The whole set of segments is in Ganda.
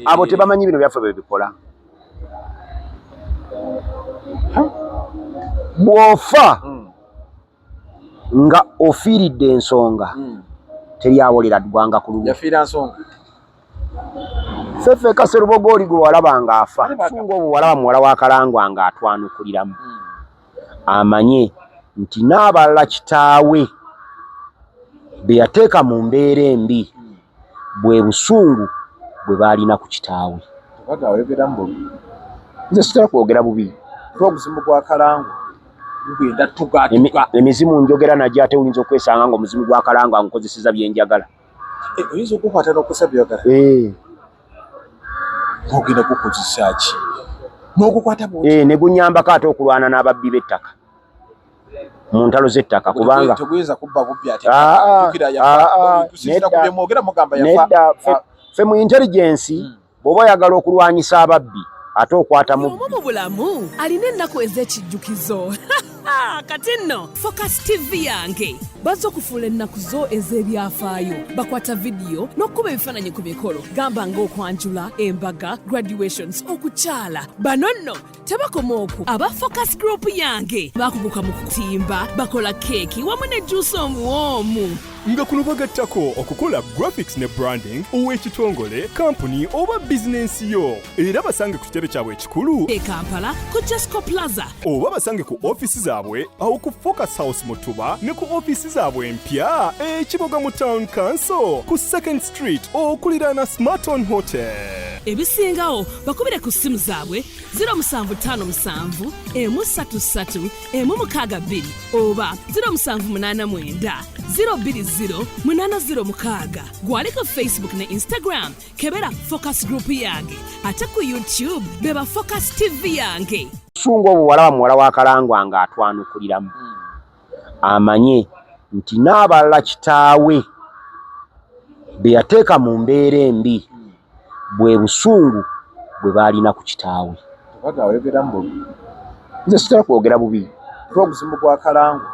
Abo tebamanyi bino byaffe bwe bikola. Bw'ofa nga ofiiridde ensonga, teryawolera ggwanga ku lulwo. Yafiira nsonga. Ffeffe Kaserubogo oli gwe walaba ng'afa, sunga obwo walaba muwala wa Kalangwa ng'atwanukuliramu, amanye nti n'abalala kitaawe be yateeka mu mbeera embi bwe busungu bwe baalina ku kitaawe. Nze sitera kwogera bubi. Omuzimu gwa Kalangwa gugenda tugatuga. Emizimu njogera nagyo, ate oyinza okwesanga ng'omuzimu gwa Kalangwa nkozeseza bye njagala. Oyinza okukwata n'okusa byogala. Ogenda kukozesa ki? N'okukwata bw'oti. Ne gunyambako ate okulwana n'ababbi b'ettaka mu ntalo z'ettaka, kubanga teguyinza kubba bubbi ate. Nedda, ffe mu intelligence bw'oba oyagala okulwanyisa ababbi, ate okwata mu Omu mu bulamu alina ennaku ez'ekijjukizo. Kati nno Focus TV yange bazze okufuula ennaku zo ez'ebyafaayo. Bakwata vidiyo n'okukuba ebifaananyi ku mikolo, gamba ng'okwanjula, embaga, graduations, okukyala. Bano nno tebakoma okwo. Aba Focus Group yange bakuguka mu kutimba, bakola keeki wamu ne juusi omuwoomu. Nga kuno bagattako okukola graphics ne branding ow'ekitongole, kampuni oba bizinensi yo. Era basange ku kitebe kyabwe ekikulu e Kampala ku Jesco Plaza, oba basange ku ofiisi zaabwe awo ku Focus House Mutuba, ne ku ofiisi zaabwe empya e Kiboga mu Town Council ku Second Street okuliraana Smarton Hotel. Ebisingawo bakubire ku ssimu zaabwe 0757 133 162 oba 0789 020 806. Gwali ku Facebook ne Instagram, kebera Focus Group yange, ate ku YouTube beba Focus TV yange. Busungu obwo walaba muwala wa Kalangwa ng'atwanukuliramu, amanye nti n'abalala kitaawe be yateeka mu mbeera embi bwe busungu bwe baalina ku kitaawe. Nze sitera kwogera bubi. Omuzimu gwa Kalangwa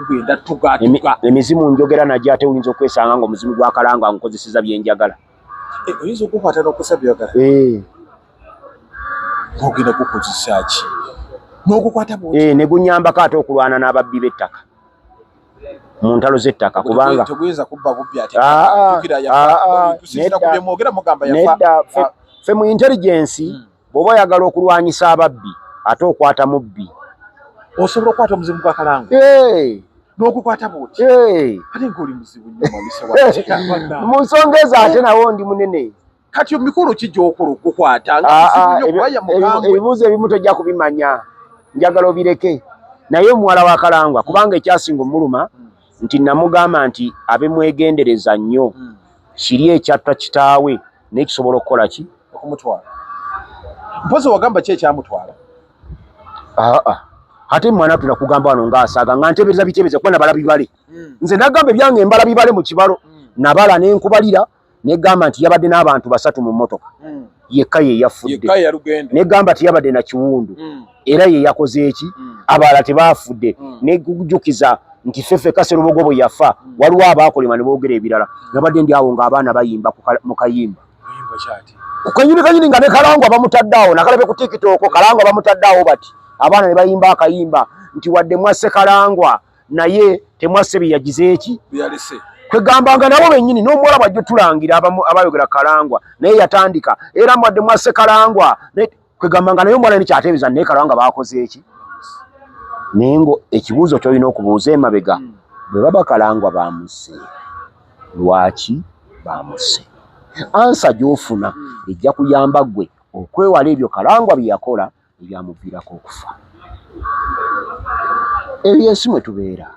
gugenda tugatuga. Emizimu njogera nagyo, ate oyinza okwesanga ng'omuzimu gwa Kalangwa nkozeseza bye njagala. Oyinza okukwata n'okusa byogala. Ogenda kukozesa ki? N'okukwata bw'oti. Ne gunyambako ate okulwana n'ababbi b'ettaka mu ntalo z'ettaka, kubanga teguyinza kubba bubbi ate. Nedda, ffe mu intelligence bw'oba oyagala okulwanyisa ababbi, ate okwata mubbi. Osobola okukwata omuzimu gwa Kalangwa n'okukwata bw'oti, ate ng'oli muzibu nnyo. Mu nsonga ezo ate nawo ndi munene. Kati mikolo ki gy'okola okukwata? Ebibuuzo ebimu tojja kubimanya, njagala obireke. Naye omuwala wa Kalangwa, kubanga ekyasinga omuluma nti namugamba nti abe mwegendereza nnyo, kiri ekyatta kitaawe naye kisobola okukola ki? Okumutwala. Mpozi wagamba ki ekyamutwala? Aa, ate mwana tunakugamba wano ng'asaaga nga ntebereza bitebereza, kuba nabala bibale. Nze nagamba ebyange mbala bibale mu kibalo. Nabala nenkubalira, negamba nti yabadde n'abantu basatu mu mmotoka, yekka ye yafudde. Negamba tiyabadde na kiwundu, era ye yakoze eki, abalala tebaafudde. Nekujjukiza nti Ffeffe Kaserubogo bwe yafa, waliwo abaakolema ne boogera ebirala. Nabadde ndi awo ng'abaana bayimba mu kayimba kanyini kanyini nga ne Kalangwa bamutadde awo. Nakalabe ku TikTok, Kalangwa bamutadde awo bati, abaana ne bayimba akayimba nti wadde mwasse Kalangwa, naye temwasse bye yagize eki. Kwegamba nga nabo bennyini n'omuwala bwajja tulangira abayogera Kalangwa naye yatandika era mwadde mwasse Kalangwa. Kwegamba nga naye omuwala nikyateebeza naye Kalangwa bakoze eki. Naye ngo ekibuuzo ky'olina okubuuza emabega, bwe baba Kalangwa bamusse, lwaki bamusse? Answer gy'ofuna ejja kuyamba ggwe okwewala ebyo Kalangwa bye yakola ebyamuviirako okufa. Ebyo ensi mwe tubeera.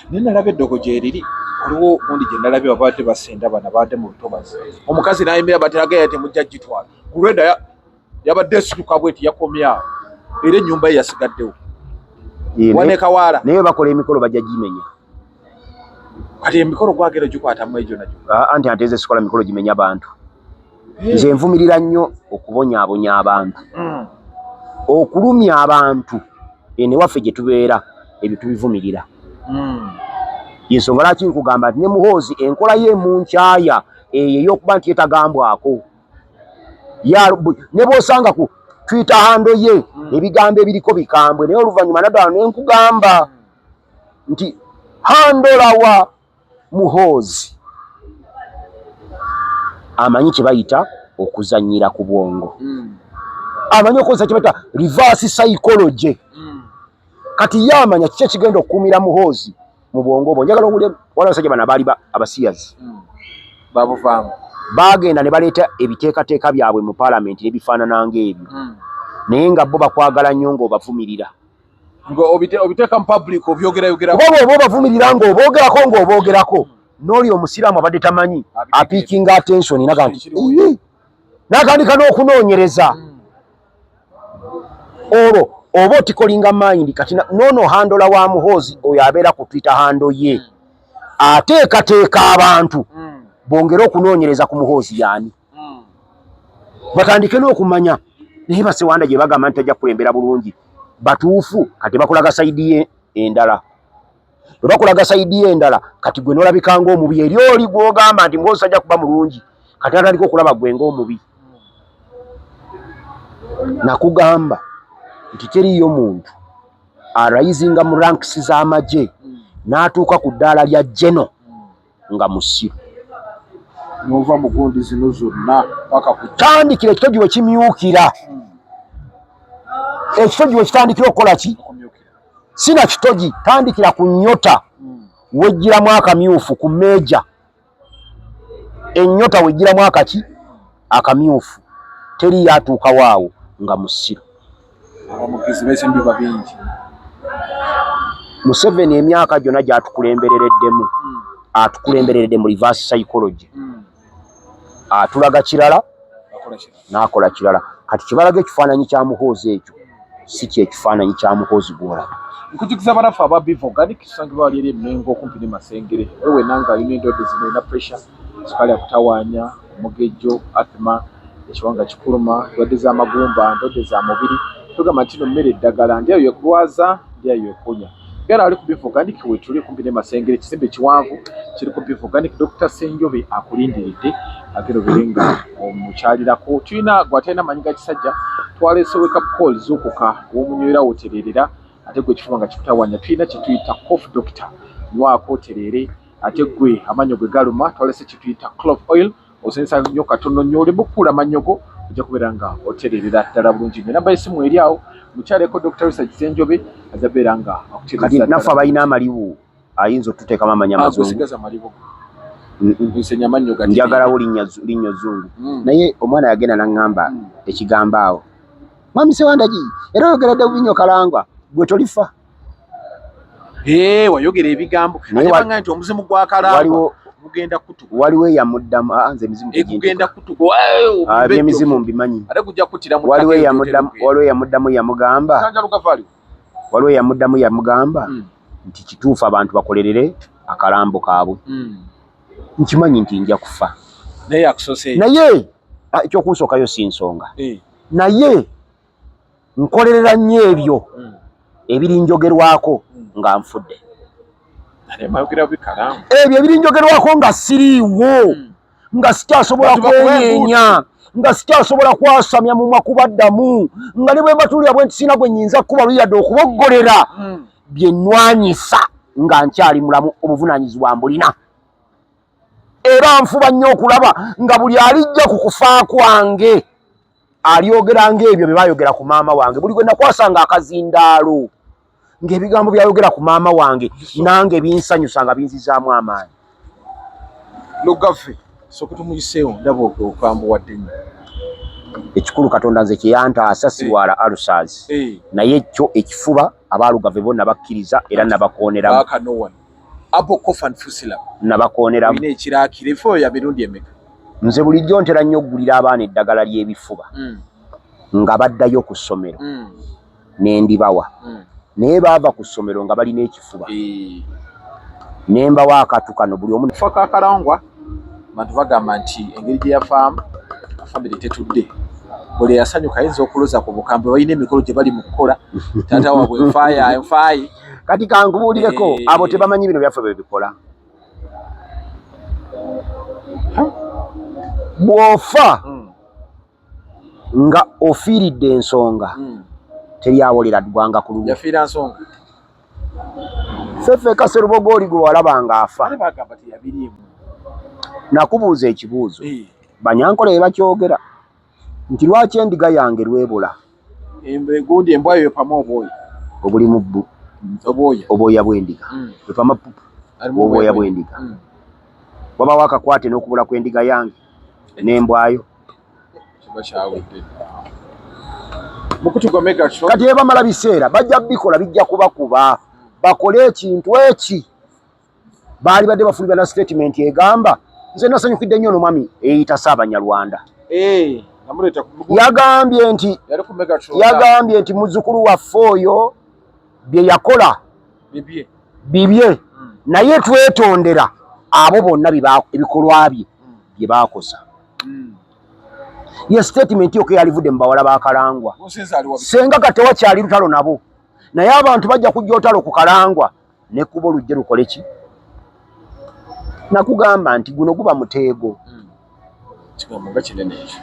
Naye nalaba eddogo gyeriri, waliwo gundi gye nalabye, babadde basenda bana babadde mu lutobazi, omukazi n'ayimira bateraga temujja gitwala gulweda. Yabadde esituka bweti, yakomyawo, era ennyumba ye yasigaddewo wanekawaala. Naye bakola emikolo bajja gimenya. Kati emikolo gwagera gikwatamu egyo nagyo? Anti ate nze sikola mikolo gimenya bantu. Nze nvumirira nnyo okubonyaabonya abantu, okulumya abantu. Eno ewaffe gye tubeera ebyo tubivumirira. Yensonga lwaki nkugamba nti ne Muhoozi enkola ye emunkyaya eyo ey'okuba nti yetagambwako. Ne bw'osanga ku Twitter handle ye ebigambo ebiriko bikambwe, naye oluvannyuma naddala ne nkugamba nti handler wa Muhoozi amanyi kye bayita okuzannyira ku bwongo, amanyi okukozesa kye bayita reverse psychology. Kati ye amanya kiki ekigenda okukuumira Muhoozi mu bwongo bwo. Njagala owulire, waliwo abasajja bano abaali abasiyazi. Babuvaamu. Baagenda ne baleeta ebiteekateeka byabwe mu paalamenti n'ebifaanana ng'ebyo, naye nga bo bakwagala nnyo ng'obavumirira. Nga obiteeka mu public, obyogerayogera. Kuba bw'oba obavumirira ng'oboogerako n'oli omusiraamu abadde tamanyi apickinga attention, naga nti "Ii!" n'atandika n'okunoonyereza. Olwo oba oticklinga mind. Kati noono handler wa Muhoozi oyo abeera ku Twitter handle ye ateekateeka abantu bongere okunoonyereza ku Muhoozi yaani, batandike n'okumanya naye basewanda gye bagamba nti tajja kukulembera bulungi batuufu. Kati bakulaga side ye endala, bwe bakulaga side ye endala, kati gwe n'olabika ng'omubi eri oli gw'ogamba nti Muhoozi tajja kuba mulungi. Kati atandika okulaba gwe ng'omubi. Nakugamba nti teriiyo muntu arisinga mu ranks z'amagye n'atuuka ku ddaala lya general nga musiru. Nova mu gundi zino zonna paka ku Tandikira ekitogi we kimyukira, ekitogi we kitandikira okukola ki? Okumyukira. Sina kitogi, tandikira ku nnyota wejjiramu akamyufu ku major, ennyota wejjiramu akaki akamyufu. Teriyo atuukawo awo nga musiru. Abamugizi besembiba bingi. Museveni emyaka gyonna gy'atukulemberereddemu, atukulembereredde mu reverse psychology. Atulaga kirala, Akola kirala. N'akola kirala. Kati kibalaga ekifaananyi kya Muhoozi ekyo si kyekifaananyi kya Muhoozi gw'olaba. Nkujukiza banafe aba Biva Organic, tusangibwa wali eri Emmengo okumpi ne Masengere. Wewe wena nga olina endwadde zino, olina pressure, sukaali akutawaanya, omugejjo, asthma, ekiwanga kikuluma, endwadde z'amagumba, ndwadde za mubiri, tugamba nti no mmere eddagala, ndyayo ekulwaza, ndyayo ekuwonya. Gera ali ku Biva Organic, wetuli kumpi ne Masengere, ekizimbe kiwanvu kiri ku Biva Organic. Dr Senjobe akulindiridde, agenda obeere nga omukyalirako. Tulina gwe atalina maanyi ga kisajja, twaleese wake up call, zuukuka, w'omunywera wotereerera. Ate gwe ekifuba nga kikutawaanya, tulina kye tuyita cough doctor, nywako otereere. Ate gwe amannyo gwe galuma, twalese kye tuyita clove oil, osensesa nnyo katono nnyo oleme okukuula amannyo go, ojja kubeera nga otereerera ddala bulungi nnyo. Namba y'essimu eri awo, mukyaleko Dr Research Senjobe, ajja beera nga Kati akutereeza. Naffe abalina amalibu ayinza otuteekamu amannya amazungu. Sigaza malibu, nsenya amannyo gati. Njagalawo linnyo zungu. Naye omwana yagenda naŋŋamba ekigambo awo, "Mwami Sewandagi, era oyogeredde bubi nnyo Kalangwa, gwe tolifa." Eh, wayogera ebigambo. Naye ate banga nti omuzimu gwa Kalangwa gugenda kutuka. Waliwo eyamuddamu, "Ah, nze emizimu Eh, tegintuka." Gugenda kutuka. Ah, ebyemizimu mbimanyi. Ate gujja kuttira mu Waliwo ttaka. eyamuddamu, waliwo eyamuddamu yamugamba, Kanja Lugavali. waliwo eyamuddamu yamugamba nti kituufu abantu bakolerere akalambo kaabwe, nkimanyi nti nja kufa. Naye akusoose. Naye ah, ekyokunsookayo si nsonga. Naye nkolerera nnyo ebyo ebirinjogerwako nga nfudde. Naye mwayogera bikalamu. Ebyo ebirinjogerwako nga siriiwo, nga sikyasobola Bantu bakuba kwenyeenya, nga sikyasobola kwasamya mumwa kubaddamu, nga ne bwe mbatuulira bwe nti sirina gwe nnyinza kuba luyadde okuboggolera bye nnwanyisa nga nkyali mulamu. Obuvunaanyizibwa mbulina, era nfuba nnyo okulaba nga buli alijja ku kufa kwange alyogera ng'ebyo bye baayogera ku maama wange. Buli gwe nakwasanga akazindaalo ng'ebigambo byayogera ku maama wange nange binsanyusa nga binzizaamu amaanyi. Lugave soka tumuyiseewo, ndaba okambuwadde nnyo. Ekikulu Katonda nze kyeyantaasa sirwala ulcers. Naye kyo ekifuba abalugave bo nabakkiriza era nabakooneramu. Baakano wano Apple Cough and Flu Syrup. Nabakooneramu. Olina ekiraakira ebifo ya mirundi emeka? Nze bulijjo ntera nnyo okugulira abaana eddagala ly'ebifuba nga baddayo ku ssomero ne ndibawa, naye baava ku ssomero nga balina ekifuba ne mbawa akatu kano buli omu. Kufa ka Kalangwa, abantu bagamba nti engeri gye yafaamu famire tetudde. Buli eyasanyuka ayinza okuloza ku bukambwe, balina emikolo gye bali mu kukola taata waabwe enfaayi enfaayi. Kati kankubuulireko, abo tebamanyi bino byaffe bwe bikola. Bw'ofa, Nga ofiiridde ensonga teryawolera ggwanga ku lulwo. Yafiira nsonga. Ffeffeka Sserubogo oli gwe walaba ng'afa. Ate bagamba teyabiriimu. Nakubuuza ekibuuzo. Eh. Banyankole be bakyogera nti lwaki endiga yange lwebula? Egundi embwa yo epama obwoya. Obulimu bbu. Obwoya. Obwoya bw'endiga. Epama pupu. Obwoya bw'endiga. Wabawo akakwate n'okubula kw'endiga yange n'embwayo. Kiba kyawedde. Mukutu gwa Megatron. Kati ebamala biseera bajja bikola, bijja kubakuba bakole ekintu eki baali badde bafulumya na statement egamba nze nasanyukidde nnyo n'omwami eyita Ssaabanyarwanda. Eh, namuleeta ku Yagambye nti yali ku Megatron. Yagambye nti muzzukulu waffe oyo bye yakola bibye. Bibye. Naye twetondera abo bonna ebikolwa bye bye baakosa. Ye statement yokka yalivudde mu bawala ba Kalangwa. Ssenga kati tewakyali lutalo nabo, naye abantu bajja kujja olutalo ku Kalangwa ne kuba olujje lukole ki? Nakugamba nti guno guba muteego. Kigambo nga kinene ekyo.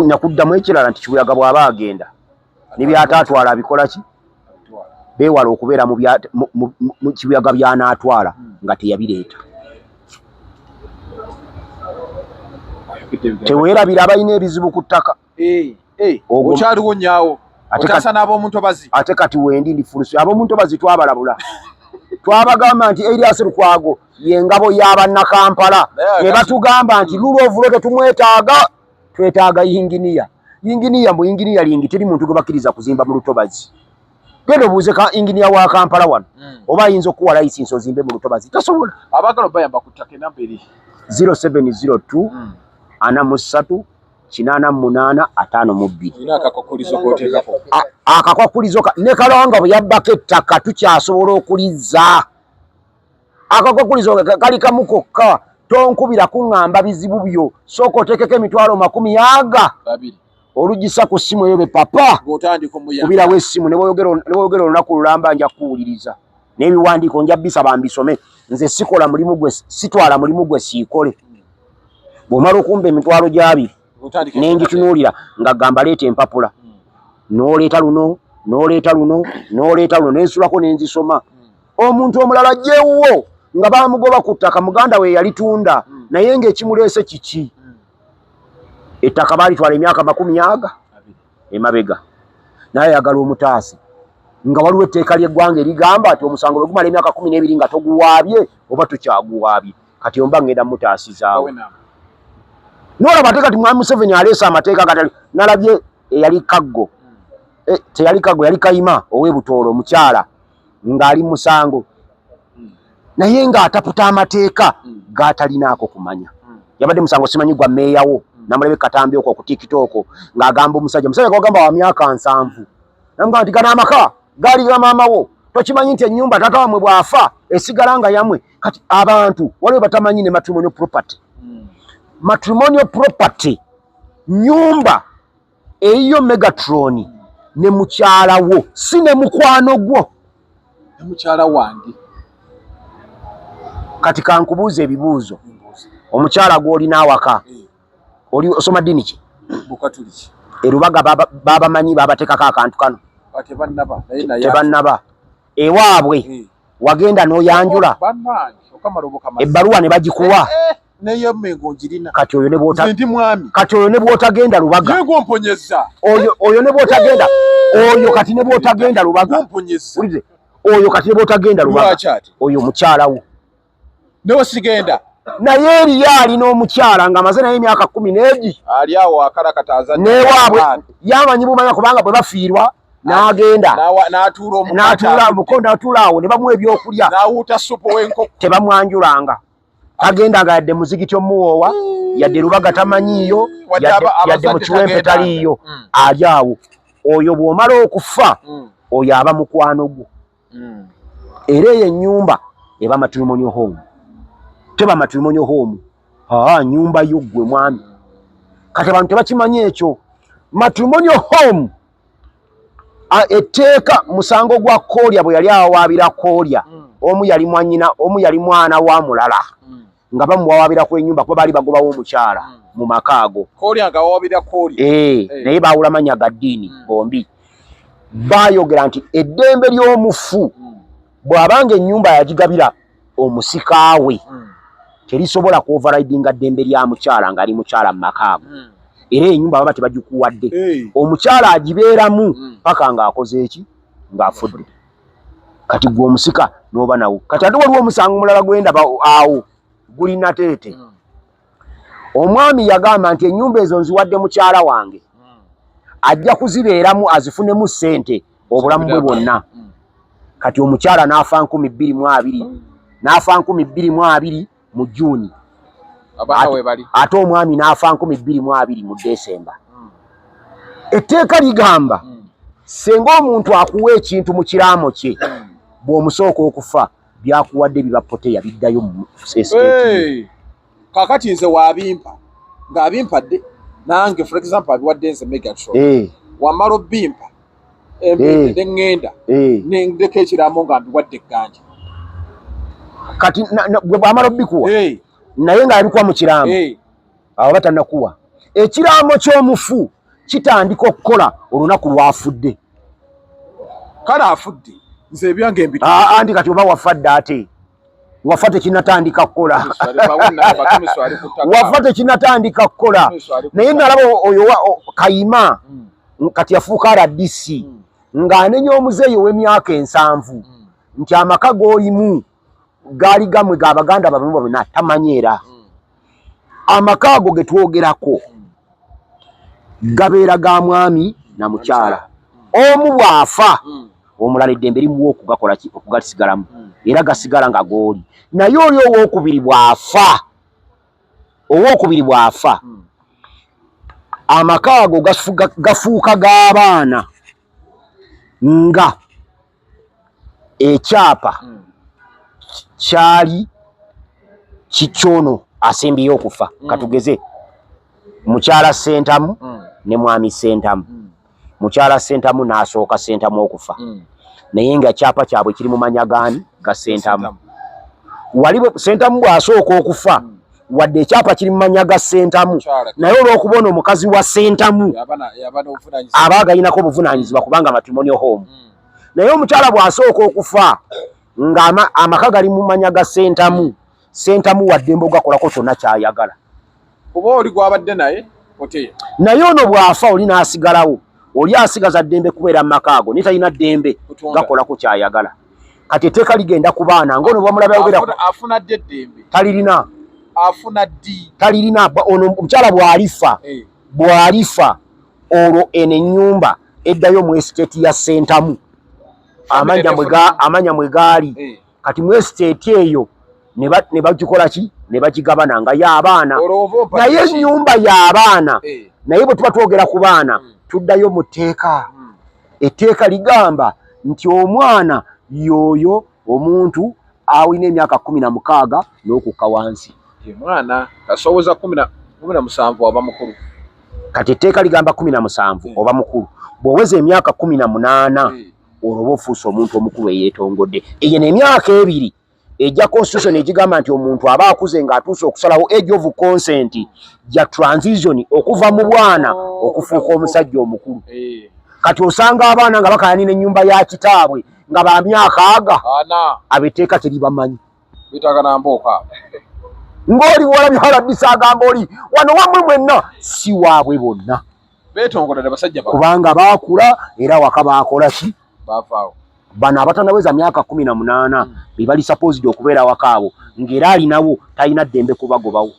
Nakuddamu ekirala nti Kibuyaga bw'aba agenda ne by'ataatwala abikola ki? Beewala okubeera mu Kibuyaga by'anaatwala nga teyabireeta. Teweerabira abalina ebizibu ku ttaka. Eh, eh, okyaliwo nyaawo. Okyasa n'ab'omuntobazi. Ate kati wendi ndi fulusi. Ab'omuntobazi twabalabula. Twabagamba nti Erias Lukwago ye ngabo y'abannakampala. Ne batugamba nti Lulovulo tetumwetaaga, twetaaga yinginiya. Yinginiya mbu yinginiya lingi teri muntu gwe bakkiriza kuzimba mu lutobazi. Genda obuuze ka yinginiya wa Kampala wano. Oba ayinza okuwa layisinsi ozimbe mu lutobazi. Tasobola. Abaagala obayamba ku ttaka enamba eri. 0702 43 88 52. Olina akakwakulizo k'oteekako? Akakwakulizo ne Kalangwa bwe yabbako ettaka tukyasobola okulizza. Akakwakulizo kali kamu kokka, tonkubira kuŋŋamba bizibu byo, sooka oteekeko emitwalo makumi aga. Babiri. Olugisa ku ssimu eyo be papa. Ng'otandika omuyamba. Kubirawo essimu ne bw'oyogera olunaku lulamba nja kukuwuliriza. N'ebiwandiiko nja bisaba mbisome. Nze sikola mulimu gwe, sitwala mulimu gwe siikole. Bw'omala okumpa emitwalo gy'abiri, ne ngitunuulira nga gamba leeta empapula. N'oleeta luno, n'oleeta luno, n'oleeta luno, ne nsulako ne nzisoma. Omuntu omulala ajja ewuwo nga baamugoba ku ttaka muganda we yalitunda, naye ng'ekimuleese kiki? Ettaka baalitwala emyaka makumi aga emabega, naye ayagala omutaasi nga waliwo etteeka ly'eggwanga erigamba nti omusango bwe gumala emyaka 12 nga toguwaabye oba tokyaguwaabye. Kati omba ngenda mutaasizaawo. N'olaba ate kati Mwami Museveni aleese amateeka gatali. Nalabye eyali Kaggo, teyali Kaggo, yali Kayima ow'e Butoolo, omukyala ng'ali musango naye ng'ataputa amateeka g'atalinaako kumanya. Yabadde musango simanyi gwa meeyawo, namulabe katambi okwo ku TikTok ng'agamba omusajja, omusajja gwagamba wa myaka 70, namugamba nti gano amaka gaali ga maama wo, tokimanyi nti ennyumba taata wammwe bw'afa esigala nga yammwe. Kati abantu waliwo batamanyi ne matrimonial property. Matrimonial property nyumba eyiyo Megatron ne mukyala wo, si ne mukwano gwo. Ne mukyala wange. Kati kankubuuza ebibuuzo. Omukyala gw'olina awaka, oli osoma ddiini ki? Bukatuliki. Erubaga babamanyi babateekako akantu kano. Tebannaba, naye naye Tebannaba. Ewaabwe wagenda n'oyanjula. Bannange, okamala obukamala. Ebbaluwa ne bagikuwa. Neyo mmengo njirina. Kati oyo ne bw'ota- Nze ndi mwami. Kati oyo ne bw'otagenda Lubaga. Ye gwomponyeza. Oyo ne bw'otagenda, oyo kati ne bw'otagenda Lubaga. Gwomponyeza. Wulire, oyo kati ne bw'otagenda Lubaga. Lwaki ate? Oyo mukyala wo. Newe sigenda. Naye eriyo alina omukyala ng'amaze naye emyaka 10 n'egi. Ali awo akalakata azadde. N'ewaabwe yamanyi bumanya kubanga bwe bafiirwa n'agenda. N'atuula omukazi. N'atuula omuko, n'atuula awo ne bamuwa ebyokulya. N'awuuta ssupu w'enkoko. Tebamwanjulanga. Tagenda nga yadde muzikiti omuwoowa, yadde Lubaga tamanyiiyo, Wadde yadde mu abazadde Kiwempe tagenda. taliiyo. Ali awo. Oyo bw'omala okufa, oyo aba mukwano gwo. Era eyo ennyumba eba matrimonial home. Teba matrimonial home. Aa, nnyumba yo ggwe mwami. Kati abantu tebakimanyi ekyo. Matrimonial home, etteeka musango gwa Koolya bwe yali awawaabira Koolya, omu yali mwannyina, omu yali mwana wa mulala, nga bamuwawaabira ku ennyumba kuba baali bagobawo omukyala. mu maka ago. Koolya nga wawabira koolya. Naye baawula mannya ga ddiini bombi. Baayogera nti eddembe ly'omufu bw'abanga ennyumba yagigabira omusika we terisobola ku overridinga ddembe lya mukyala ng'ali mukyala mu maka ago. Era ennyumba baba tebagikuwadde. Omukyala agibeeramu paka ng'akoze eki? Ng'afudde. Kati gwe omusika n'oba nawo. Kati ate waliwo omusango omulala gwendaba awo guli Nateete. Omwami yagamba nti ennyumba ezo nziwadde mukyala wange, ajja kuzibeeramu azifunemu ssente obulamu bwe bwonna. Kati omukyala n'afa 2020, n'afa 2020 mu Juni, ate omwami n'afa 2020 mu Desemba. Etteeka ligamba singa omuntu akuwa ekintu mu kiraamo kye, bw'omusooka okufa byakuwadde biba poteya, biddayo mu estate. Kakati nze wabimpa ng'abimpadde nange, for example, abiwadde nze Megatron, wamala obimpa ne ŋŋenda ne ndeka ekiraamo nga mbiwadde egganja. Kati gwe bwamala obikuwa naye ng'abikuwa mu kiraamo, abo batanakuwa ekiraamo ky'omufu kitandika okukola olunaku lwafudde. Kale afudde, nze ebyange mbi. Anti kati oba wafa dda, ate wafa tekinatandika kukola, wafa tekinatandika kukola. Naye nalaba oyo Kayima kati yafuuka RDC ng'anenya omuzeeyi ow'emyaka 70 nti amaka g'olimu gaali gamwe ga baganda babe bonna, tamanyi era amaka ago ge twogerako gabeera ga mwami na mukyala. Omu bw'afa, omulala eddembe limuwa okugakola ki? Okugasigalamu, era gasigala nga gooli. Naye oli owookubiri bw'afa, owookubiri bw'afa, amaka ago gafuuka g'abaana nga ekyapa kyali kikyono asembyeyo okufa. Katugeze mukyala Sentamu ne mwami Sentamu. Mukyala Sentamu n'asooka Sentamu okufa, naye nga kyapa kyabwe kiri mu manya gaani? Ga Sentamu. Wali Sentamu bw'asooka okufa, wadde ekyapa kiri mu manya ga Sentamu, naye olw'okuba ono omukazi wa Sentamu aba agayinako obuvunaanyizibwa kubanga matrimonial home. Naye omukyala bw'asooka okufa nga amaka gali mu manya ga Sentamu, Sentamu waddembe ogakolako kyonna kyayagala. Kuba oli gwabadde naye oteya. Naye ono bw'afa, oli n'asigalawo, oli asigaza ddembe kubeera mu maka ago, naye talina ddembe gakolako kyayagala. Kati etteeka ligenda ku baana ng'ono bwamulaba yogera. Afuna ddi eddembe? Talirina. Afuna ddi? Talirina. Ono omukyala bw'alifa, bw'alifa olwo eno ennyumba eddayo mu estate ya Sentamu, amanya mwe gaali. Kati mu estate eyo ne bagikola ki? Ne bagigabana nga y'abaana, naye ennyumba y'abaana. Naye bwe tuba twogera ku baana, tuddayo mu tteeka. Etteeka ligamba nti omwana y'oyo omuntu awina emyaka 16 n'okukka wansi. Mwana asoboza 17 aba mukulu. Kati etteeka ligamba 17 oba mukulu. Bw'oweza emyaka 18, olwo oba ofuuse omuntu omukulu eyeetongodde. Eyo n'emyaka 2 ejja constitution egigamba nti omuntu aba akuze ng'atuuse okusalawo, age of consent, ja transition okuva mu bwana okufuuka omusajja omukulu. Kati osanga abaana nga bakayanira ennyumba ya kitaabwe nga ba myaka aga, abetteeka teribamanyi. Ng'oli walabye RDC agamba oli wano wammwe mwenna, si waabwe bonna kubanga baakula era waka baakola ki? Bano abatanaweza myaka 18 be bali supposed okubeera waka abo, ng'era alinawo talina ddembe kubagobawo.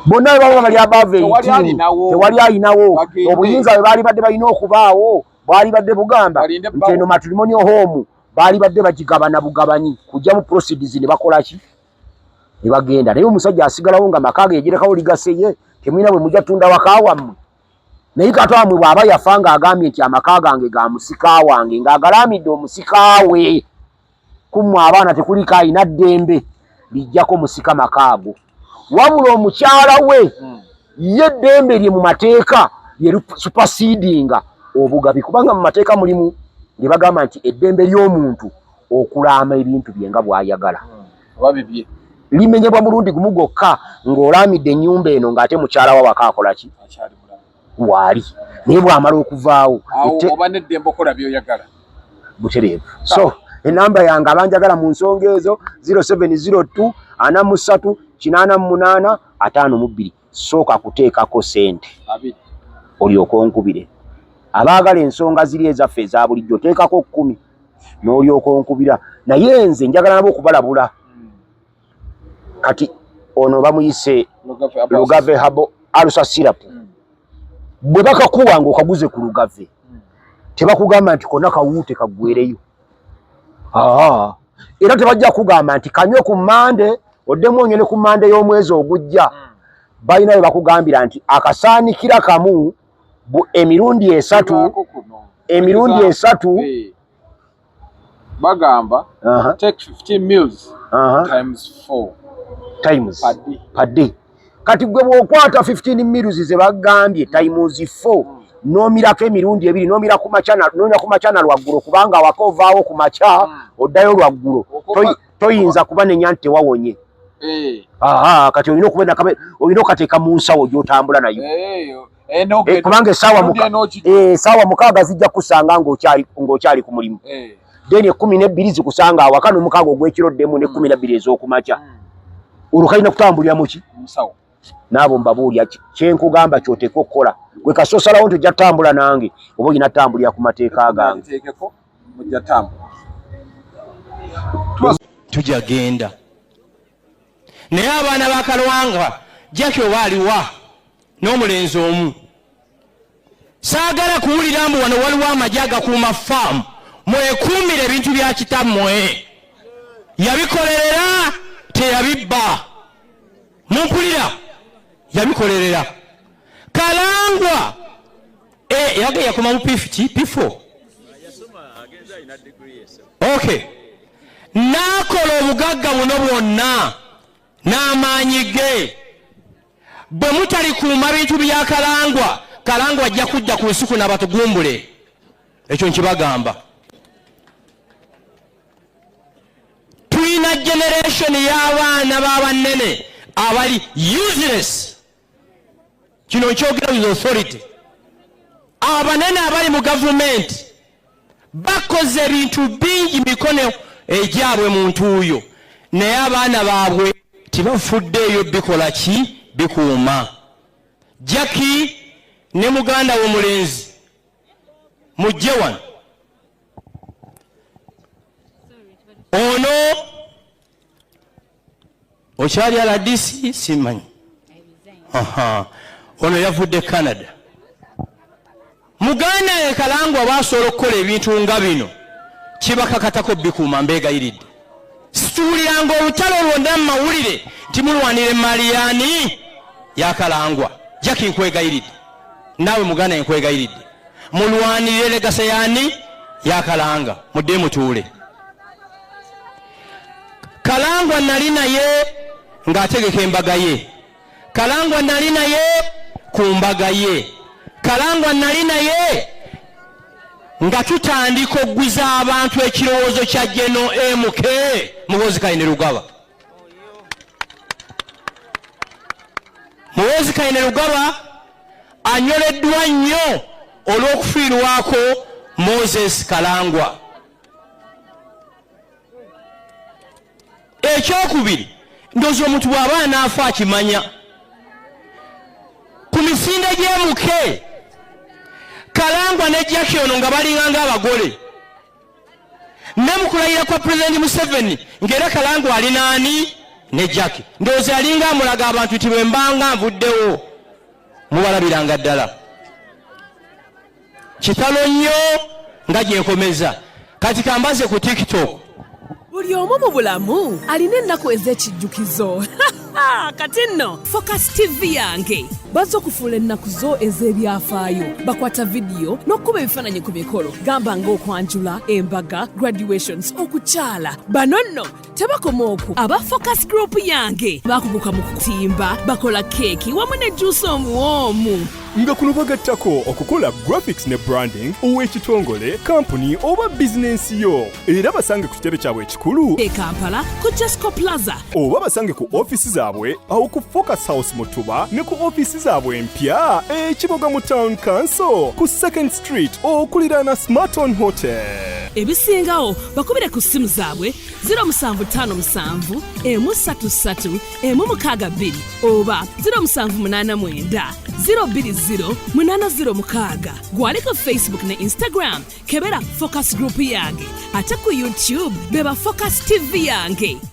Bonna baba bali above 18, tewali alinawo obuyinza. Bwe baali badde balina okubaawo, bwali badde bugamba nti eno matrimonial home baali badde bagigabana bugabanyi kujjamu proceeds ne bakola ki? Ne bagenda. Naye omusajja asigalawo nga maka ge yagirekawo legacy ye, temulina bwe mujja tunda waka wammwe. Naye kata wamwe bw'aba yafa ng'agambye nti amaka gange ga musika wange, ng'agalamidde omusika we, kummwe abaana tekuliko alina ddembe lijjako musika maka ago. Wabula omukyala we ye eddembe lye mu mateeka lye supersedinga obugabi, kubanga mu mateeka mulimu lye bagamba nti eddembe ly'omuntu okulaama ebintu bye nga bw'ayagala. Oba bibye. Limenyebwa mulundi gumu gwokka ng'olaamidde ennyumba eno ng'ate mukyala wa waka akola ki? Waali. Naye bw'amala okuvaawo oba n'eddembe okola by'oyagala butereevu. So enamba yange abanjagala mu nsonga ezo 0702 43 88 52. Sooka kuteekako sente olyoke onkubire. Abaagala ensonga ziri ezaffe eza bulijjo teekako 10 n'olyoka onkubira, naye nze njagala nabo okubalabula. Kati ono bamuyise Lugave Habo Alusa Syrup, bwe bakakuwa ng'okaguze ku Lugave tebakugamba nti konna kawuute kaggwereyo, era tebajja kugamba nti kanywe ku Mande oddemu onywe ne ku Mande y'omwezi ogujja. Balina bwe bakugambira nti akasaanikira kamu emirundi esatu, emirundi esatu bagamba take 15 meals times 4 times per day. Kati gwe bw'okwata 15 meals ze bagambye times 4 n'omirako emirundi ebiri, n'omira ku makya, n'omira ku makya na lwaggulo, kubanga awaka ovaawo ku makya oddayo lwaggulo, toyinza kubanenya nti tewawonye. Kati olina okuba olina okateeka mu nsawo gy'otambula nayo, kubanga essaawa 6 zijja kusanga ng'okyali ku mulimu, then 12 zikusanga awaka, n'omukaaga ogw'ekiro ddemu ne 12 ez'okumakya. Olwo kalina kutambulira muki? Naabo mbabuulya kyenkugamba ky'oteeka okukola gwe kasita osalawo nti ojja tutambula nange oba olina tutambulira ku mateeka gange. Tujja genda naye abaana ba Kalwanga, Jackie oba aliwa n'omulenzi omu, saagala kuwulira mbu wano waliwo amagye agakuuma faamu. Mwekuumire ebintu bya kitammwe, yabikolerera, teyabibba. Mumpulira? Yabikolerera. Kalangwa yaga yakoma mu P50, P4, okay, n'akola obugagga buno bwonna n'amaanyi ge. Bwe mutalikuuma bintu bya Kalangwa, Kalangwa ajja kudda ku nsi kuno abatugumbule. Ekyo nkibagamba. Tulina generation y'abaana b'abannene abali useless. Kino nkyogera with authority. Abanene abali mu gavumenti bakoze ebintu bingi mikono egyabwe mu ntuuyo, naye abaana baabwe tebafuddeeyo bikola ki bikuuma. Jackie ne muganda we omulenzi, mujje wano. Ono okyali RDC? Simanyi. Ono yavudde Canada. Muganda we Kalangwa basobola okukola ebintu nga bino, kibakakatako bikuuma. Mbeegayiridde, situwuliranga olutalo lwonna mu mawulire nti mulwanira emaali yaani yakalangwa. Jackie, nkwegayiridde, naawe muganda nkwegayiridde, mulwanirire legacy yaani yakalanga. Mudde mutuule. Kalangwa nali naye ng'ategeka embaga ye. Kalangwa nali naye ku mbaga ye. Kalangwa nali naye nga tutandika okuguza abantu ekirowoozo kya Geno MK Muhoozi Kainerugaba. Muhoozi Kainerugaba anyoleddwa nnyo olw'okufiirwako Moses Kalangwa. Ekyokubiri, ndowooza omuntu bw'aba anaafa akimanya. Ku misinde gy'emuke, Kalangwa ne Jackie ono nga balinga ng'abagole, ne mu kulayira kwa Pulezidenti Museveni ng'era Kalangwa ali naani ne Jackie. Ndowooza yalinga amulaga abantu nti bwe mbanga nvuddewo mubalabiranga ddala. Kitalo nnyo nga gyenkomeza. Kati kambaze ku TikTok. Buli omu mu bulamu alina ennaku ez'ekijjukizo. Kati nno Focus TV yange. Bazze okufuula ennaku zo ez'ebyafaayo. Bakwata vidiyo n'okukuba ebifaananyi ku mikolo gamba ng'okwanjula, embaga, graduations, okukyala. Bano nno tebakoma okwo. Aba Focus Group yange bakuguka mu kutimba, bakola keeki wamu ne juusi omuwoomu. Nga kuno bagattako okukola graphics ne branding ow'ekitongole, kampuni oba bizinensi yo. Era basange ku kitebe kyabwe ekikulu e Kampala ku Jesco Plaza, oba basange ku ofiisi zaabwe awo ku Focus House mu Tuba ne ku ofiisi zaabwe empya e Kiboga mu Town Council ku Second Street okuliraana Smarton Hotel. Ebisingawo bakubire ku ssimu zaabwe 0757 133 162 oba 0789 020 806. Gwali ku Facebook ne Instagram, kebera Focus Group yange, ate ku YouTube beba Focus TV yange.